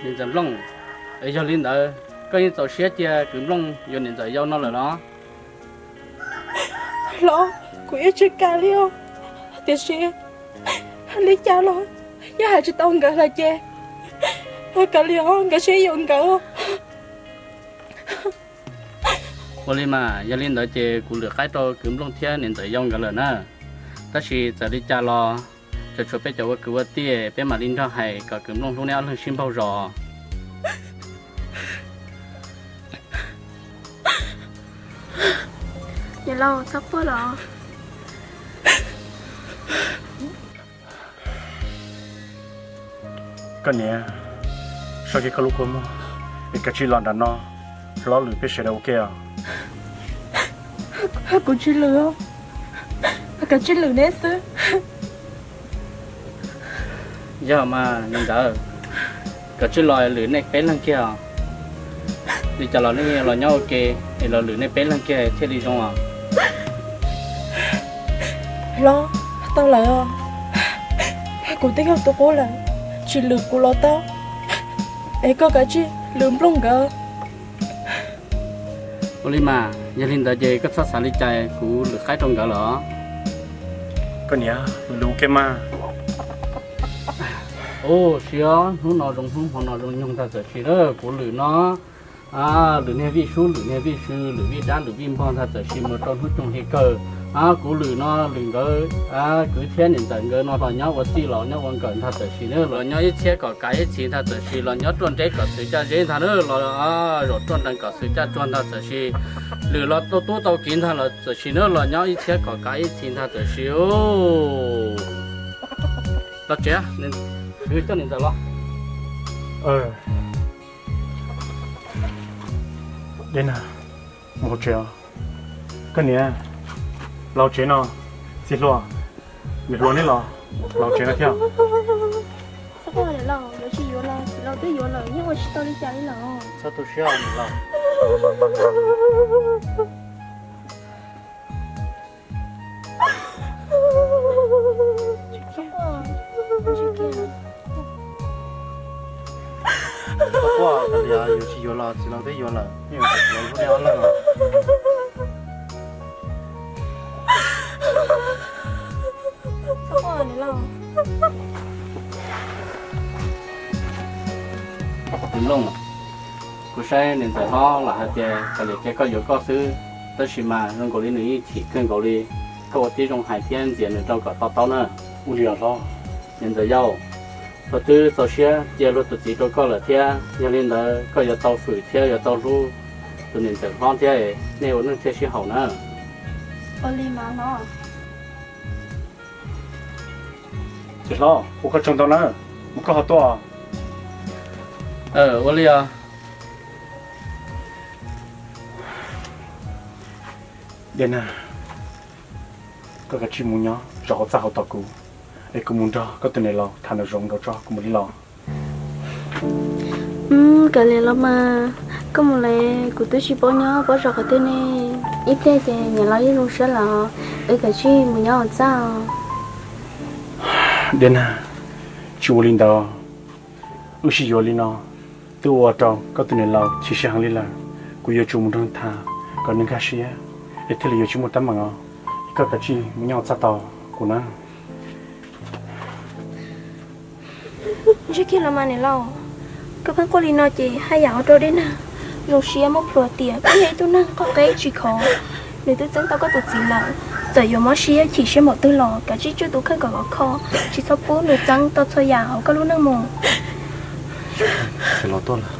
Niam ntxawm Nplooj, es yog li ntawd koj yeej txaus siab cia kwv Nplooj yuav niam ntxawm Yau no lawm los? Los, kuv yeej tsis kam li os, tiam sis li cas los yeej hais tsis tau nkawd lawm ces kav liam nkawd siab yuav nkawd. Ua li mas yog li ntawd ces kuv lwm qaib rau kwv Nplooj thiab niam ntxawm Yau nkawd lawm na. Tab sis txawm li cas los tseem tshuav peb cov ua kwv ua tij, peb mam li nrog hais kom kwv Nplooj hlub neb ob leeg sib npaug zos. Niam laus, txhob quaj los. Koj niam, so kiag koj lub kua muag es kav tsij los nram no, hlob lwm peb sawv daws ua ke os. Kuv tsis lwm, kav tsij lwm neb xwb. Yog mas niam ntxawm, kav tsij los lwm nej peb leeg kiag os. Li cas los nej los nyob ua ke es los lwm nej peb leeg kiag thiaj li zoo os. Hlob, tau lawm os, kuv twb yog tus qub lawm, tsis lwm kuv los tau, es koj kav tsij lwm Nplooj nkawd. Ua li mas yog li ntawd ces koj txhob xav li cas, kuv lwm qaib rau nkawd lawm os. Koj niam, lwm ua ke mas. Ua siab, hnub no zoo hnub hmo no zoo nyoog ntag txawm sis na, kuv lwm no. Lwm niag vij sub, lwm niag vij sw, lwm vij dab, lwm vij npog ntag txawm sis mus rau hnub coog hli kawg. Kuv lwm no lwm nkawd kwv thiab niam ntxawm nkawd no los nyob ua txij los nyob ua nkawm ntag txawm sis na, los nyob ib txhiab kom kav ib txhis ntag txawm sis, los nyob ruaj nreb kom xwm caj zeb ntag na, los zaum ruaj nrees kom xwm caj tsuag ntag txawm sis, lwm los tau tub tau kiv ntag los txawm sis na, los nyob ib txhiab kom kav ib txhis ntag txawm sis. Los tsev, kwv coj niam ntxawm los. Dej Nag, mus hauv tsev os. Koj niam, los tsev no. Txiv hluas, niam hluas neb los, los tsev no thiab. Txhob quaj niam laus, yuav tsis yuav los txiv laus twb yuav lawm, yeej ua tsis tau li cas li lawm. Txhob tu siab niam laus. Txhob quaj, yuav tsis yuav los txiv laus twb yuav lawm, yeej ua tsis tau lub neb ob leeg os. Txiv Nplooj, kuv saib niam ntxawm hlob los hais tias kav liam cia koj yuav koj xwb, tab sis mas zoo nkaus li nws yeej chim kawg nkaus li. Koj ua tib zoo hais thiab ntxias nws rau kom to taub na. Ua li os hlob. Niam ntxawm Yau, luag twb txaus siab cia luag tus txiv rau koj lawm thiab, yog li ntawd koj yuav tau fwm thiab yuav tau hlub tus niam ntxawm hlob thiab, nej ua neej thiaj sib haum na. Ua li mas hlob. Txiv hlob, ua koj tsaug ntau na, mus koj ho tuaj. Ua li os. Dej Nag, koj kav tsij mus nyob zov hauv txaj hauv tos kuv, es kuv mus nrog koj tus niam laus tham nraum zoov nraud tso, kuv mam li los. Kav liam los mas, koj mus lawm kuv twb tsis paub nyob paub zov qhov twg ne. Ib pliag ces niam laus yeej zoo siab los, wb kav tsij mus nyob hauv txaj os. Dej Nag, tsis ua li ntawd. Wb sib yuav li no twb ua rau koj tus niam laus chim siab heev li lawm. Kuv yuav tsum mus nrog nws tham kom nws nkag siab, es thiaj li yuav tsis muaj teeb meem os. Es koj kav tsij mus nyob hauv txaj tos kuv na. Ntsib kiag los mas niam laus, koj pheej quaj li no ces haj yam ua rau Dej Nag zoo siab muab plhuav tias koj yog ib tug neeg qoj qeb tsis khov. Nws twb txeeb tau koj tus txiv lawm, txawm yuav mob siab chim siab npaum twg los kav tsij tswj tus kheej kom khov kho, tsis txhob pub nws txeeb tau txhua yam hauv koj lub neej mus. Txiv laus tuaj lawm.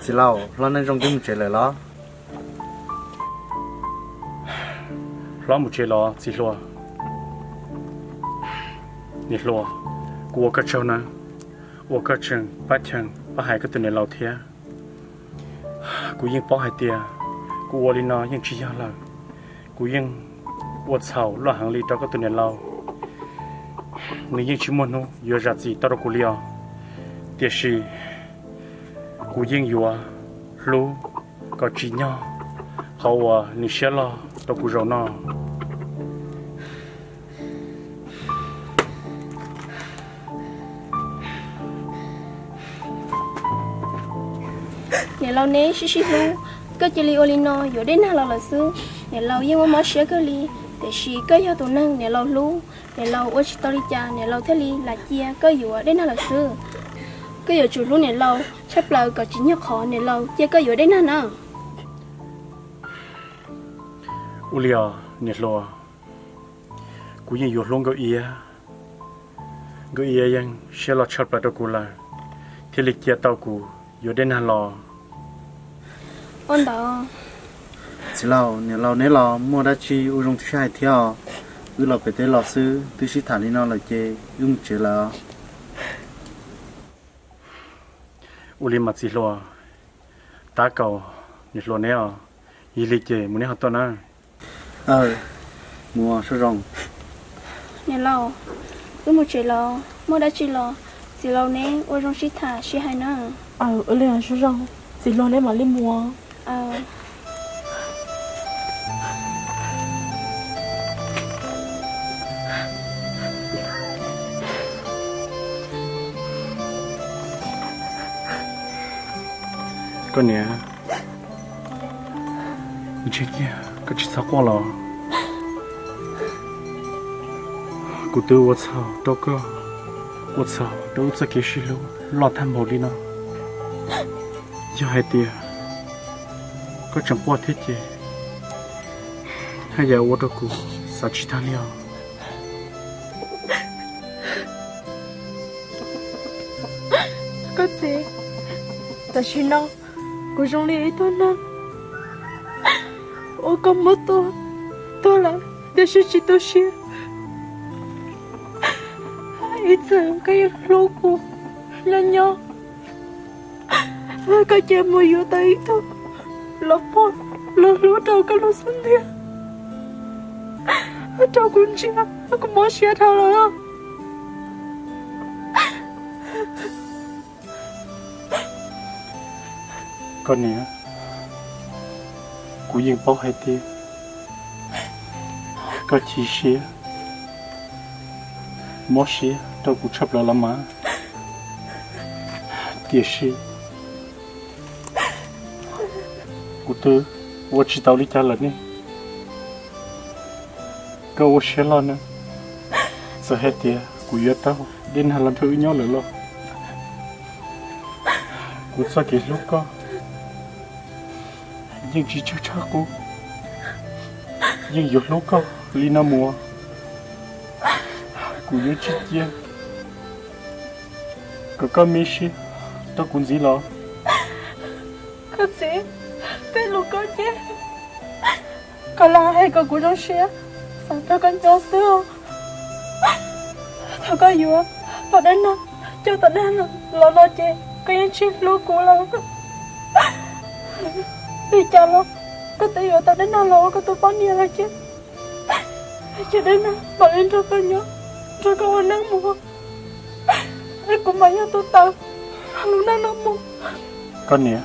Txiv laus, hlob neej zoo twb mus tsev lawm los? Hlob mus tsev los txiv hluas? Niam hluas, kuv ua koj tsaug na, ua koj tseem pab cheem pab hais koj tus niam laus thiab. Kuv yeej paub hais tias kuv ua li no yeej tsis yog lawm. Kuv yeej ua txhaum loj heev li rau koj tus niam laus. Nws yeej tsis muaj hnub yuav zam txim tau rau kuv li os. Tiam sis kuv yeej yuav hlub kom tsim nyog qhov uas nws siab loj rau kuv zaum no. Niam laus neb sib sib hlub, koj cia li ua li no yuav Dej Nag los lawm xwb. Niam laus yeej muaj mob siab kawg li, tiam sis koj yog tus neeg niam laus hlub, niam laus ua tsis tau li cas niam laus thiaj li lam cia koj yuav Dej Nag lawm xwb. Koj yuav tsum hlub niam laus tshaj plaws kom tsim nyog qhov niam laus cia koj yuav Dej Nag na. Ua li os niam hluas, kuv yeej yuav hlub Nkauj Iab. Nkauj Iab yeej siab loj tshaj plaws rau kuv lawm, thiaj li cia tau kuv yuav Dej Nag los. Ua ntawd, txiv laus, niam laus neb los muaj dab tsi ua zoo sib hais thiab os. Wb los pem teb los xwb, twb sib tham li no lawm ces wb mus tsev lawm os. Ua li mas txiv hluas, tab kaum niam hluas neb os, yog li ces mus neb ho tuaj na. Aw, mus Suab Zoo. Niam laus, wb mus tsev los, muaj dab tsi los txiv laus neb ua zoo sib tham sib hais na. Aw, ua li Suab Zoo, txiv laus neb mam li mus. Koj niam, ntshe kiag koj tsis txhob quaj los. Kuv twb ua txhaum rau koj, ua txhaum rau wb txoj kev sib hlub loj tag npaum li no. Yog hais tias koj tseem quaj thiab ces haj yam ua rau kuv xav tsis tag li os. Koj txiv, tam sim no kuv zoo li ib tug neeg uas koj muab tua tuag lawm tiam sis tsis tu siab. Ib txwm koj yeej hlub kuv nyob nyob, koj cia mus yuav tau ib tug los pog los hlub rau koj lub xub ntiag, rau kuv ntsia kuv mob siab dhau lawm. Koj niam, kuv yeej paub hais tias koj chim siab, mob siab rau kuv tshaj plaws los mas, tiam sis kuv twb ua tsis tau li cas lawm ne. Koj ua siab loj nawb, txawm hais tias kuv yuav tau Dej Nag los nrog wb nyob lawm los kuv txoj kev hlub koj yeej tsis tsawg tshaj qub, yeej yuav hlub koj li no mus. Kuv yuav tsis cia kom koj me siab rau kuv ntxiv los. Koj txiv, tej lus koj ces koj lam hais kom kuv zoo siab xav nrog koj nyob xwb os. Thaum koj yuav tau Dej Nag, coj tau Dej Nag los no ces koj yeej tsis hlub kuv lawm. Li cas los koj twb yuav tau Dej Nag los ua koj tus poj niam lawm ces, ces Dej Nag mam li nrog koj nyob, nrog koj ua neej mus, es kuv mam yog tus tawm lub neej no mus. Koj niam,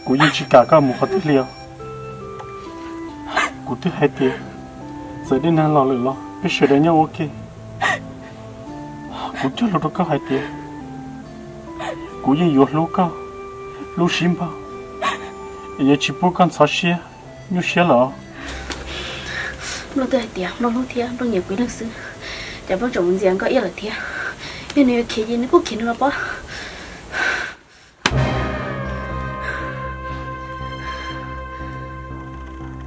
kuv yeej tsis kam koj mus qhov twg li os. Kuv twb hais tias txawm Dej Nag los lawm los peb sawv daws nyob ua ke. Kuv cog lus rau koj hais tias kuv yeej yuav hlub koj, hlub sib npaug, es yuav tsis pub koj ntxhov siab, nyuaj siab lawm. Nplooj twb hais tias Nplooj hlub thiab Nplooj nyiam kuv ib leeg xwb, cas Nplooj tseem mus ntxias Nkauj Iab lawm thiab? Yog nws yuav khiav ces nws kuj khiav nws los pob.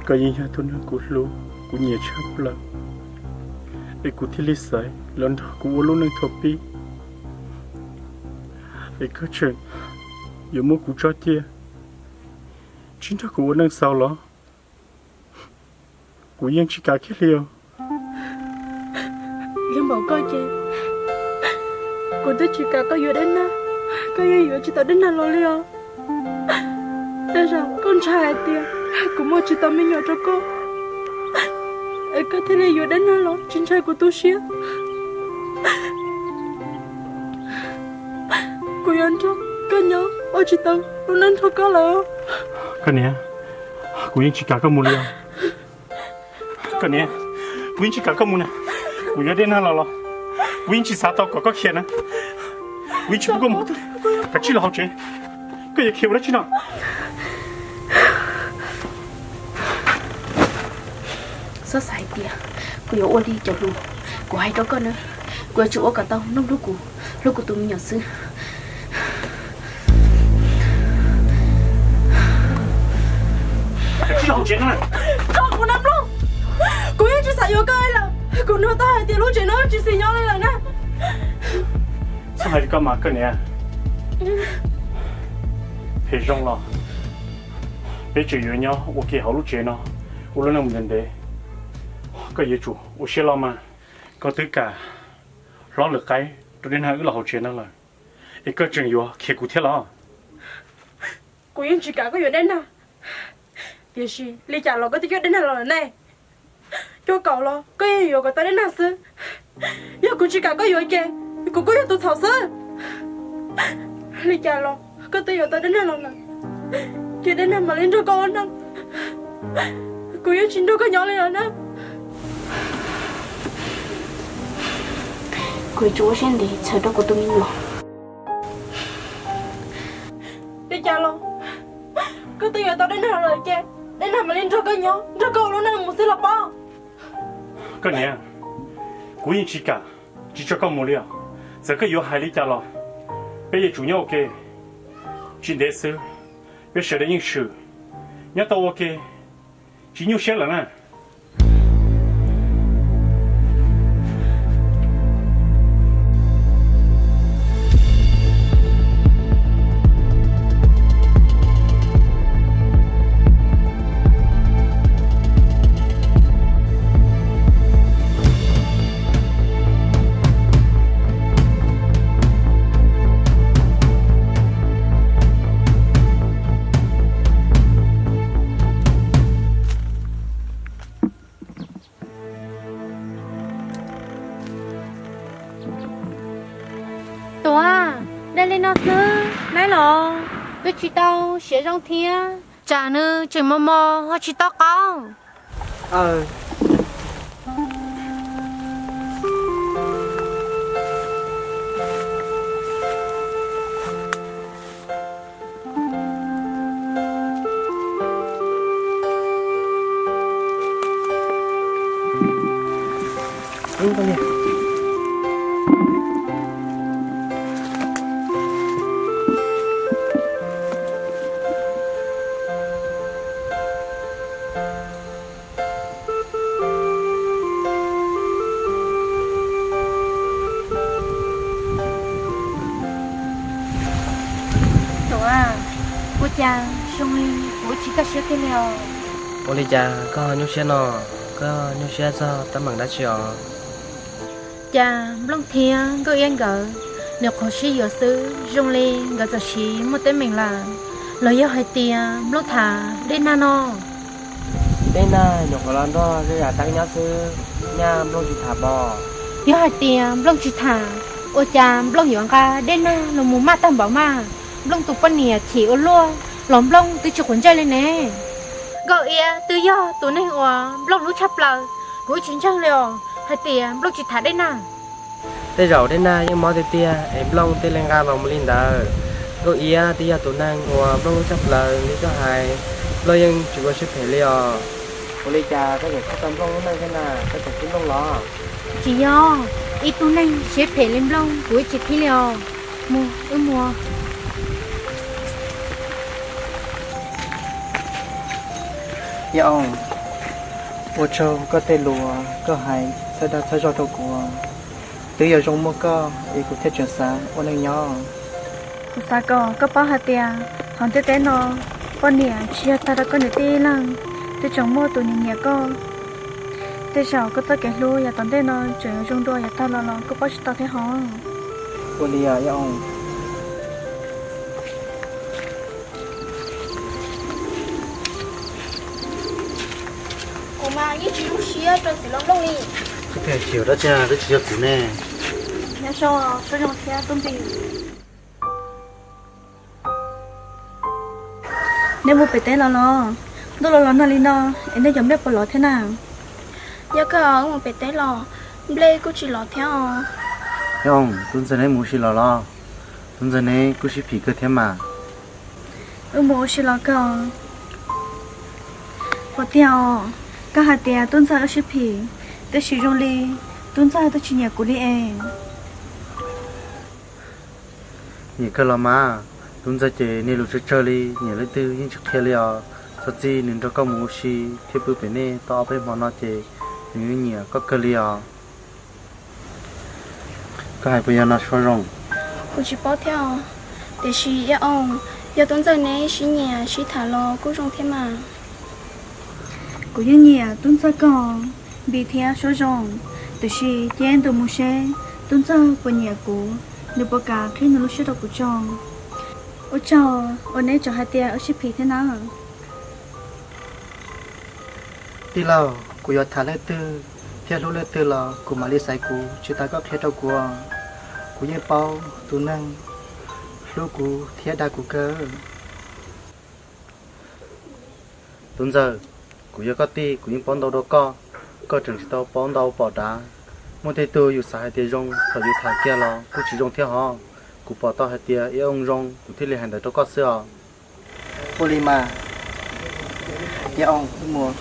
Koj yeej yog tus neeg kuv hlub, kuv nyiam tshaj plaws, es kuv thiaj li xaiv los nrog kuv ua lub neej thaum pib. Es koj tseem yuav muab kuv tso cia, tsis nrog kuv ua neej xaus los? Kuv yeej tsis kam kiag li os. Yog npaum koj ces kuv twb tsis kam koj yuav Dej Nag, koj yeej yuav tsis tau Dej Nag los li os. Tej zaum koj ntshai hais tias kuv muaj tsis tau me nyuam rau koj, es koj thiaj li yuav Dej Nag los tsis ntshai kuv tu siab. Kuv yuav nrog koj nyob ua tsis tau lub neej nrog koj lawm. Koj niam, kuv yeej tsis kam koj mus li os. Koj niam, kuv yeej tsis kam koj mus na. Kuv yuav Dej Nag los los kuv yeej tsis xav tau kom koj khiav na. Kuv yeej tsis pub koj mus qhov twg, kav tsij los hauv tsev. Koj yuav khiav mus dab tsi no? Txhob xav hais tias kuv yuav ua li cov lus kuv hais rau koj na. Kuv yuav tsum ua kom tau Nplooj hlub kuv, hlub kuv tus me nyuam xwb. Tso kuv na Nplooj, kuv yeej tsis xav yuav koj lawm. Kuv hnov tau hais tias lub tsev no tsis xis nyob li lawm na. Txhob hais li ko mas koj niam. Phem zoo los peb tseem yuav nyob ua ke hauv lub tsev no ua lub neej mus ntev ntev. Koj yuav tsum ua siab loj mas. Koj twb kam hlob lwm qaib rau Dej Nag wb los hauv tsev no lawm, es koj tseem yuav khiav kuv thiab los? Kuv yeej tsis kam koj yuav Dej Nag, tiam sis li cas los koj twb coj Dej Nag los lawm ne. Cuaj kaum los koj yeej yuav kom tau Dej Nag xwb. Yog kuv tsis kam koj yuav ces kuv kuj yog tus txhaum xwb. Li cas los koj twb yuav tau Dej Nag los lawm, ces Dej Nag mam li nrog koj ua neej. Kuv yeej tsis nrog koj nyob li lawm na. Kuv yuav tsum ua siab ntev txhawb rau kuv tus me nyuam. Li cas los koj twb yuav tau Dej Nag lawm ces Dej Nag mam li nrog koj nyob, nrog koj ua lub neej mus xwb los pob. Koj niam, kuv yeej tsis kam, tsis tso koj mus li os. Txawm koj yuav hais li cas los peb yuav tsum nyob ua ke. Tsis ntev xwb peb sawv daws yeej swm nyob tau ua ke, tsis nyuaj siab lawm na. Tuam, daj li no xwb na los twb tsis tau siav zoo thiab. Tsam nws tseem mos mos ho tsis to qab. Tuam, ua cas zoo li kuv tsis kaj siab kiag li os? Ua li cas koj nyuaj siab no? Koj nyuaj siab txog teeb meem dab tsi os? Cas Nplooj thiab Nkauj Iab nkawd nyuam qhuav sib yuav xwb, zoo li nkawd txawm sis muaj teeb meem lawm, los yog hais tias Nplooj tham Dej Nag no? Dej Nag nyuam qhuav los nrog Zej Zam Teeb nyob xwb, nyaj Nplooj tsis tham pom? Yog hais tias Nplooj tsis tham, ua cas Nplooj yuav nqa Dej Nag los mus maj tag npaum mas? Nplooj tus poj niam chim ua luaj los Nplooj twb tsis quav ntsej li ne. Nkauj Iab twb yog tus neeg uas Nplooj hlub tshaj plaws, kuv tsis ntseeg li os hais tias Nplooj tsis tham Dej Nag. Tej zaum Dej Nag yeej mob tiag tiag es Nplooj thiaj li nqa los mus li ntawd. Nkauj Iab twb yog tus neeg uas Nplooj hlub tshaj plaws li koj hais, Nplooj yeej tsis ua siab phem li os. Ua li cas koj tseem txhob tau Nplooj lub neej thiab na, koj tseem hlub Nplooj los? Tsis yog ib tug neeg siab phem li Nplooj kuv tsis khib li os. Mus, wb mus. Yog, ua tsaug koj tej lus koj hais txhawb dag txhawb zog rau kuv. Twb yog zoo muaj koj es kuv thiaj tseem xav ua neej nyob. Kuv xav kom koj paub hais tias hauv ntiaj teb no poj niam tsis yog tag rau koj niam tij ib leeg, twb tseem muaj tus nyiam nyiam koj. Tej zaum koj txoj kev hlub yav tom ntej no tseem yuav zoo dua yav tag los los koj paub tsis tau thiab hos. Ua li os Yaj Oo. Kuv mas yeej tsis zoo siab rau txiv Los Nplooj li. Koj thiaj chim dab tsi twb tsis yog kuv ne. Nyob zoo, sib zoo thiab tub npis. Neb mus pem teb los los? Ntuj los los nag li no es nej cov nplej puas lov thiab na? Yog kawg, wb mus pem teb los, nplej kuj tsis lov thiab os. Yaj Oo, tub ntxawg neb mus ua si los los? Tub ntxawg neb kuj sib phim kawg thiab mas. Wb mus ua si los kawg. Puas tiag os, koj hais tias Tub Ntxawg wb sib phim, tiam sis zoo li Tub Ntxawg twb tsis nyiam kuv li es. Nyiam kawg los mas, Tub Ntxawg ces niaj lus tsawg tsawg li, nyiam leej twg yeej tsis qhia li os. Txhob txij nws nrog koj mus ua si thiab pw pem nej tau ob peb hmo no ces nws yeej nyiam koj kawg li os. Koj hais puas yog no Suab Zoo? Kuv tsis paub thiab os, tiam sis Iab Oo, yog Tub Ntxawg neb sib nyiam sib tham los kuj zoo thiab mas. Kuv yeej nyiam Tub Ntxawg koj, Npis thiab Suab Zoo, tiam sis cia ntu mus seb Tub Ntxawg puas nyiam kuv, nws puas kam qhib nws lub siab rau kuv tso. Ua tsaug uas neb tseem hais tias wb sib phim thiab na. Tij laug, kuv yuav tham leej twg thiab hlub leej twg los kuv mam li xaiv kuv, tsis tas koj qhia rau kuv. Kuv yeej paub tus neeg hlub kuv thiab dag kuv kawg. Tub Ntxawg, kuv yog koj tij, kuv yeej paub ntau dua koj, koj tseem tsis tau paub ntau pom dav. Muaj tej tug yus xav hais tias zoo, thaum yus tham kiag los kuj tsis zoo thiab hov. Kuv pom tau hais tias Iab Oo zoo, kuv thiaj li hais ntawd rau koj xwb os. Ua li mas, Iab Oo, wb mus.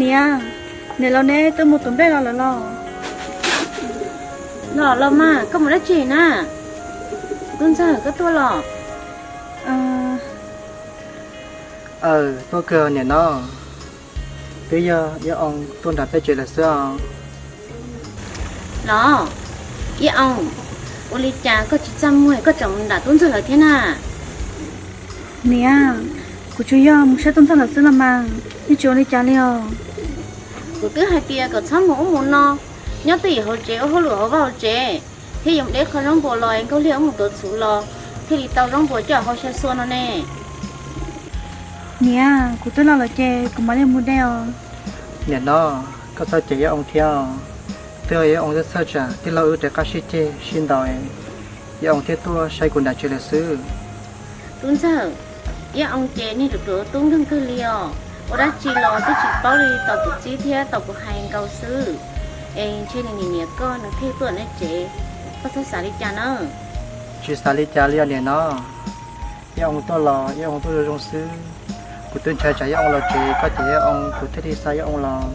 Niam, niam laus neb twb mus tus nplej los lawm los? Los los mas, koj mus dab tsi na? Tub Ntxawg, koj tuaj los? Aws, tuaj kawg niam no. Twb yog Iab Oo tuaj nram peb tsev lawm xwb os. Los, Iab Oo, ua li cas koj tsis txaj muag koj tseem mus nram Tub Ntxawg lawm thiab na? Niam, kuv tsuas yog mus saib Tub Ntxawg lawm xwb los mas, yeej tsis ua li cas li os. Kuv twb hais tias kom txhob mus ub mus no, nyob twj ywm hauv tsev ua hauj lwm hauv vaj hauv tsev, thiab yuav deb qho zaub npua los es Nkauj Liag wb mus tuav txhuv los thiaj li tau zaub npua coj hau xya xua no ne. Niam, kuv twb los lawm ces kuv mam li mus de os. Niam no, koj txhob cem Iab Oo thiab os. Twb yog Iab Oo twb txhawj tsam tij laug wb rov qab sib ceg sib ntaus, Iab Oo thiaj tuaj saib kuv nram tsev lawm xwb. Tub Ntxawg, Iab Oo ces niag ruam ruam tub nkeeg kawg li os, ua dab tsi los twb tsis paub li, tau kuv txib thiab tau kuv hais nkaus xwb. Es ntshe nws niam niam koj nws thiaj tuaj nej tsev, koj txhob xav li cas na. Tsis xav li cas li os niam no. Iab Oo tuaj los Iab Oo tuaj zoo zoo xwb. Kuv twb ntshai tsam Iab Oo los tsev koj cem Iab Oo kuv thiaj li xa Iab Oo los.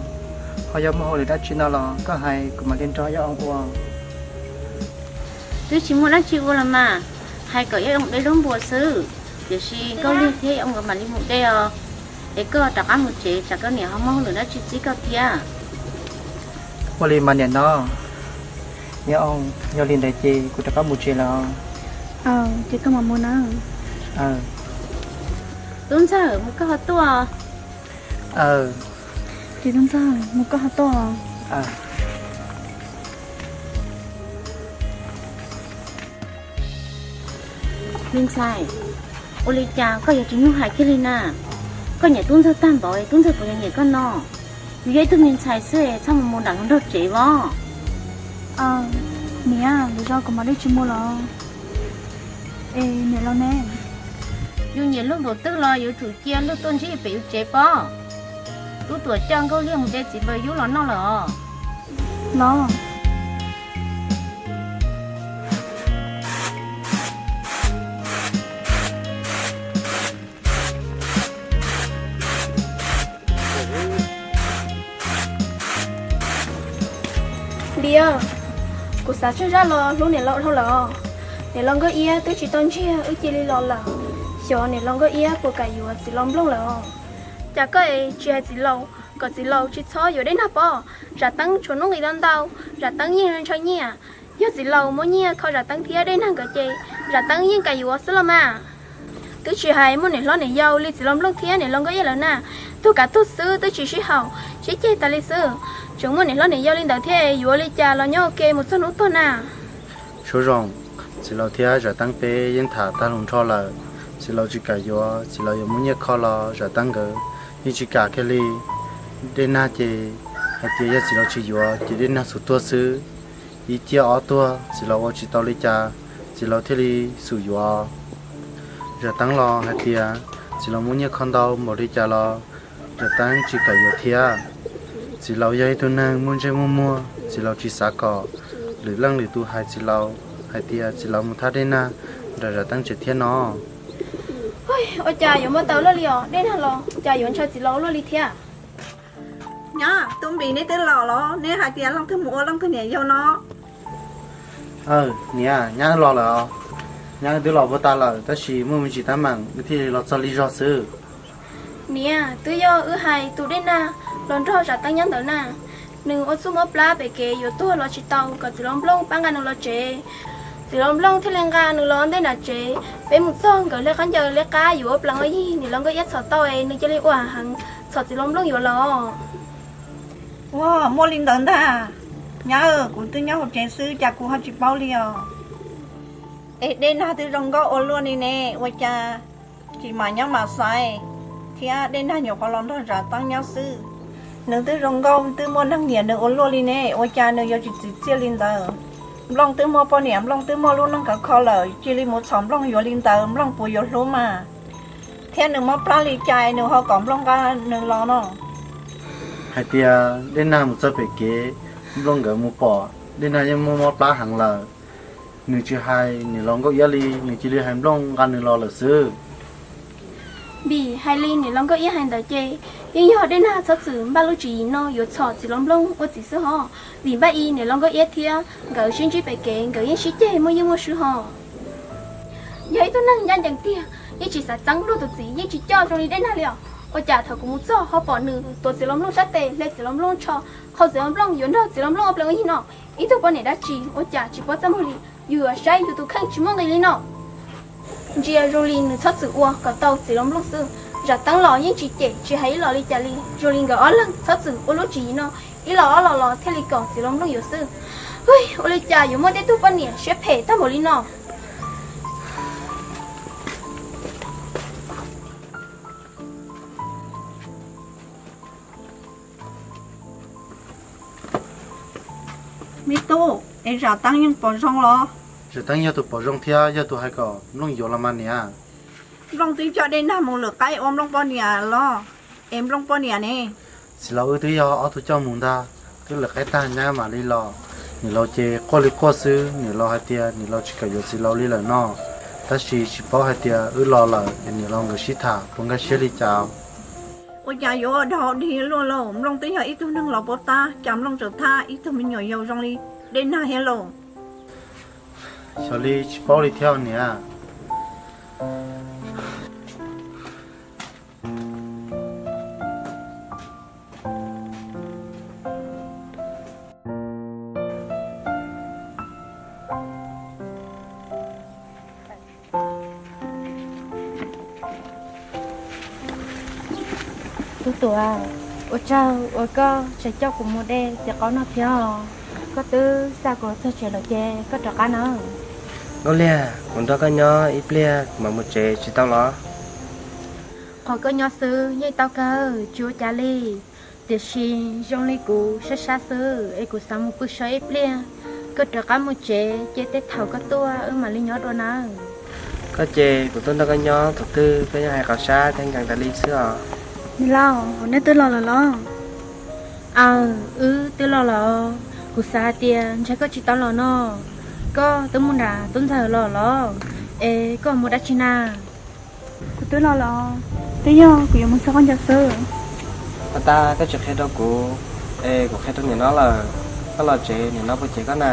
Ho yog muaj hauj lwm dab tsi no los koj hais kuv mam li nrog Iab Oo ua. Twb tsis muaj dab tsi ua los mas, hais kom Iab Oo de zaub npua xwb, tiam sis Nkauj Liag thiab Iab Oo nkawd mam li mus de os. Es koj rov qab mus tsev, tsam koj niam ho muaj hauj lwm dab tsi txib koj thiab. Ua li mas niam no. Iab Oo, yog li ntawd ces kuv rov qab mus tsev lawm. Ces koj mam mus na. Tub Ntxawg, mus koj ho tuaj. Ces Tub Ntxawg, mus koj ho tuaj. Me ntxhais, ua li cas koj yuav tsis nyuj hais kiag li na? Koj nyiam Tub Ntxawg tag npaum, Tub Ntxawg puas yuav nyiam koj no? Yus yog ib tug me ntxhais xwb, txhob mus mus nram hluas nraug tsev vov. Niam, lwm zaus kuv mam li tsis mus los. Es niam laus ne? Yus nyiam luag npaum twg los yuav tsum cia luag tuaj ntsib pem yus tsev pob. Tub Tuam coj Nkauj Liag mus de txiv npawg Yub los noj lawm os. Los. Liam, kuv xav tsawg zaj los hlub niam laus dhau lawm os. Niam laus Nkauj Iab twb tsis tau ntsiag wb cia li los lawm, xyov niam laus Nkauj Iab puas kam yuav txiv laus Nplooj lawm os. Cas koj es tsis hais txiv laus kom txiv laus tsis txhob yuav dej nag pob? Zam teeb tshuav hnub nqis ntau ntau, zam teeb yeej ntshaw nyiaj. Yog txiv laus muab nyiaj kho zam teeb thiab dej nag nkawd ces zam teeb yeej kam yuav xwb los mas. Twb tsis hais muaj niam hlob niam yau li txiv laus Nplooj thiab niam laus Nkauj Iab lawm na, tug kav tug xwb twb tsis sib haum, sib ceg tas li xwb. Tseem muaj niam hlob niam yau li ntawd thiab yuav li cas los nyob ua ke mus txog hnub tuag na. Suav Zoo, Txiv laus thiab Zam Teeb peb yeej tham tag lus nrho lawm, txiv laus tsis kam yuav, txiv laus yuav muab nyiaj kho los Zam Teeb nkawd yeej tsis kam kiag li. Dej Nag ces hais tias yog txiv laus tsis yuav ces Dej Nag xum tuag xwb. Ib ciaj ob tuag txiv laus ua tsis tau li cas, txiv laus thiaj li xum yuav. Zam Teeb los hais tias txiv laus muab nyiaj kho ntau npaum li cas los Zam Teeb tsis kam yuav thiab. Txiv laus yog ib tug neeg muaj ntsej muaj muag, txiv laus tsis xav kom lwm leej lwm tus hais txiv laus hais tias txiv laus mus thab Dej Nag nram Zam Teeb tsev thiab no. Ua cas yuav muaj tau luaj li os, Dej Nag los cas yuav ntshaw txiv laus luaj li thiab. Nyab, Tub Npis neb twb los los, neb hais tias leej twg mus ua leej twg niam yau no. Aw niam, nyab los lawm os. Nyab twb los puag ta lawm tab sis muaj me ntsis teeb meem wb thiaj li los txog li zog xwb. Niam, twb yog wb hais tus Dej Nag los nrog Zam Teeb nyob ntawd na, nws ua txuj mob plab pem kev yuav tuag los tsis tau kom txiv laus Nplooj pab nqa nws los tsev. Txiv laus Nplooj thiaj li nqa nws los ntej nram tsev. Peb mus txog nkawd liab qab ncaws liab qab yuav ua plees ua yig, niam laus Nkauj Iab txhom tau es nws cia li ua heev txhom txiv laus Nplooj yuav los. Ua, muaj li ntawd ntag. Nyab, kuv twb nyob hauv tsev xwb cas kuv ho tsis paub li os. Es Dej Nag twb zoo nkauj ua luaj li ne, ua cas tsis mam nyob mam xaiv, thiab Dej Nag nyuam qhuav los nrog Zam Teeb nyob xwb. Nws twb zoo nkauj twb muaj neeg nyiam nws ua luaj li ne, ua cas nws yuav tsis txim txiaj li ntawd. Nplooj twb muaj poj niam, Nplooj twb muaj lub neej khov kho lawm, cia li mus txhom Nplooj yuav li ntawd, Nplooj puas yuav hlub mas. Thiab nws mob plab li cas nws ho kom Nplooj nqa nws los no? Hais tias Dej Nag mus txog pem kev, Nplooj nkawd mus pom Dej Nag yeej muaj mob plab heev lawm. Nws tsis hais niam laus Nkauj Iab li, nws cia li hais Nplooj nqa nws los lawm xwb. Vim hais li niam laus Nkauj Iab hais ntawd ces yeej yog Dej Nag txhob txwm npaj lub tswv yim no yuav txhom txiv laus Nplooj ua txiv xwb hos. Vim npaj i niam laus Nkauj Iab thiab nkawd sib ntsib pem kev nkawd yeej sib ceg muaj ywj muaj swb hos. Yog ib tug neeg ncaj ncees tiag, yeej tsis xav txeeb luag tus txiv, yeej tsis coj zoo li Dej Nag li os. Ua cas thaum kuv mus txog ho pom nws tuav txiv laus Nplooj sab tes, hle txiv laus Nplooj tsho, qhau txiv laus Nplooj yuav nrog txiv laus Nplooj ua plees ua yig no? Ib tug poj niam dab tsi ua cas tsis paub txaj muag li, yus yuav saib yus tus kheej tsis muaj nqis li no. Ntsia zoo li nws txhob txwm ua kom tau txiv laus Nplooj xwb. Zam Teeb los yeej tsis cem tsis hais ib los li cas li, zoo li nkawd ob leeg txhob txwm ua lub tswv yim no, ib los ob los los thiaj li kom txiv laus Nplooj yuav xwb. Ua li cas yuav muaj tej tug poj niam siab phem tag npaum li no? Me tub, es Zam Teeb yeej pom zoo los? Zam Teeb yog tus pom zoo thiab yog tus hais kom Nplooj yuav los mas niam. Nplooj twb coj Dej Nag mus lwm qaib ua Nplooj poj niam los, es Nplooj poj niam ne? Txiv laus wb twb yog ob tug coj mus ntag, twb lwm qaib tag nyab mam li los. Niam laus ces quaj li quaj xwb, niam laus hais tias niam laus tsis kam yuav txiv laus li lawm no. Tab sis tsis paub hais tias wb los lawm es niam laus nkawd sib tham puas nkag siab li cas. Ua cas yuav ua dhau dig luaj lauj, Nplooj twb yog ib tug neeg laus paub tab, cas Nplooj tseem thab ib tug me nyuam yaus zoo li Dej Nag thiab lauj? Xyov li tsis paub li thiab niam. Tub Tuam, ua tsaug uas koj tseem coj kuv mus de tiv qaub no thiab os. Koj twb xa kuv los txog tsev lawm ces koj rov qab nawb. Nkauj Liag, kuv nrog koj nyob ib pliag kuv mam mus tsev tsis tau los? Qhov koj nyob xwb yeej tau kawg, tsis ua cas li. Tiam sis zoo li kuv sab sab xwb es kuv xav mus pw so ib pliag. Koj rov qab mus tsev ces tej thaum koj tuaj wb mam li nyob dua nawb. Koj ces kuv tuaj nrog koj nyob thaum twg koj yeej hais qhov sab thiab nkees tas li xwb os. Niam laus, nej twb los lawm los? Aw, wb twb los lawm. Kuv xav hais tias ntshe koj tsis tau los no. Koj twb mus nram tub ntxawg los los? Es koj mus dab tsi na? Kuv twb los lawm. Twb yog kuv yuav mus txog qhov ncauj xwb. Pos tas koj tsis qhia rau kuv, es kuv qhia rau niam no lawm. Koj los tsev niam no puas cem koj na?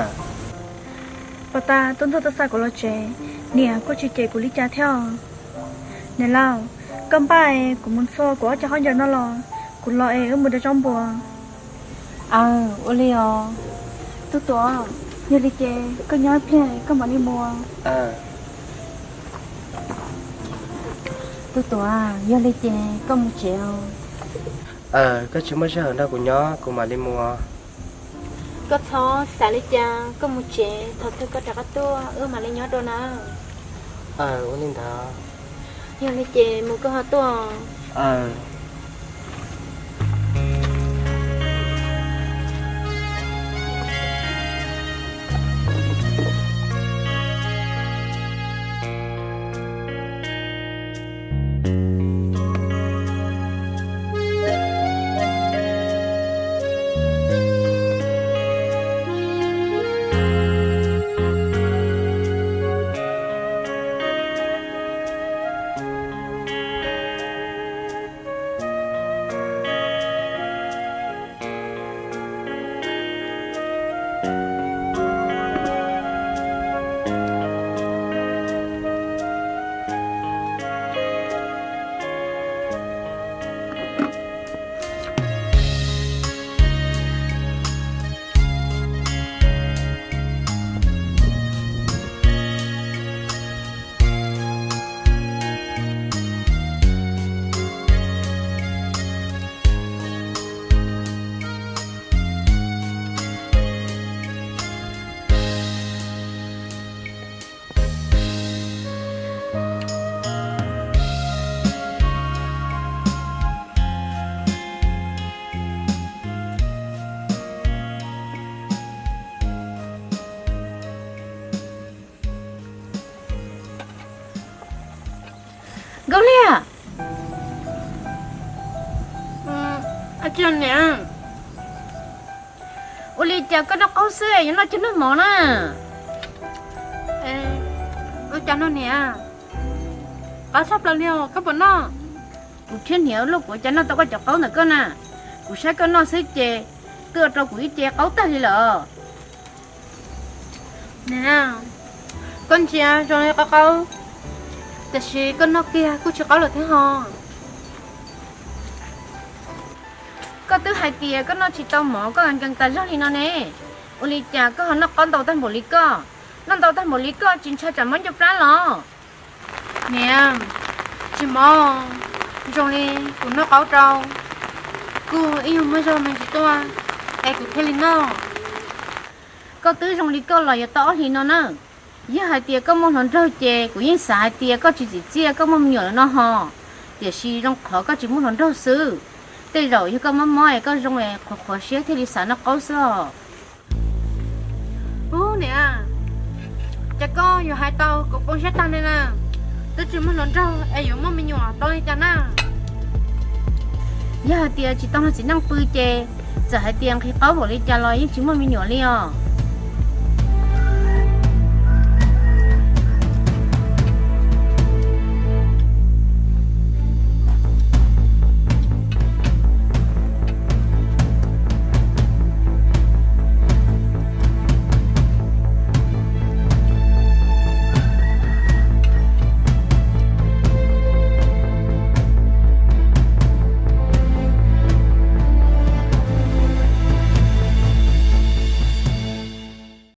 Pos tas tub ntxawg tuaj xa kuv los tsev, niam kuj tsis cem kuv li cas thiab. Niam laus, koj npaj es kuv mus txhua kuv ob cag qhov ncauj no los, kuv los es wb mus da tsob npua. Aw, ua li os. Tub Tuam, yog li ces koj nyob ib pliag koj mam li mus. Tub Tuam, yog li ces koj mus tsev os. Aw, koj tsis muaj sij hawm nrog kuv nyob kuv mam li mus. Koj txhob xav li cas, koj mus tsev, thaum twg koj rov qab tuaj wb mam li nyob dua na. Aw, ua li ntawd. Yog li ces mus koj ho tuaj. Aw. Nkauj Liag, ua li cas koj noj qaub xwb yuav noj cov noj mov na? Ua cas no niam? Qab tshaj plaws li os, koj puas noj? Kuv thiaj hniav luaj kuv cas noj tau koj cov qaub ntawm koj na. Kuv saib koj noj xwb ces twb ua rau kuv ib ce qaub tag li lawm. Niam, koj ntsia zoo li qaub qaub, tiam sis koj noj kiag kuj tsis qaub lawm thiab ho. Koj twb hais tias koj noj tsis tau mov koj nkees tas zog li no ne, ua li cas koj ho noj qaub ntau tag npaum li koj? Noj ntau tag npaum li koj tsis ntshai tsam mob ncauj plab los? Niam, tsis mob, zoo li kuv noj qaub rau, kuj ib nyuag muaj zog me ntsis tuaj es kuv thiaj li noj. Koj twb zoo li koj los yuav tau ob hlis no na. Yog hais tias koj muaj hluas nraug ces kuv yeej xav hais tias koj tsis txim txiaj koj muaj me nyuam lawm no ho. Tiam sis zoo qhov koj tsis muaj hluas nraug xwb. Tej zaum yog koj mob mob es koj zoo es qhuav qhuav siab thiaj li xav noj qaub xwb os. Ub niam, cas koj yuav hais tau kuv poob siab tag li na. Twb tsis muaj hluas nraug es yuav muaj me nyuam tau li cas na? Yog hais tias tsis tau hluas txiv neej pw ces txawm hais tias nqhis qaub npaum li cas los yeej tsis muaj me nyuam li os.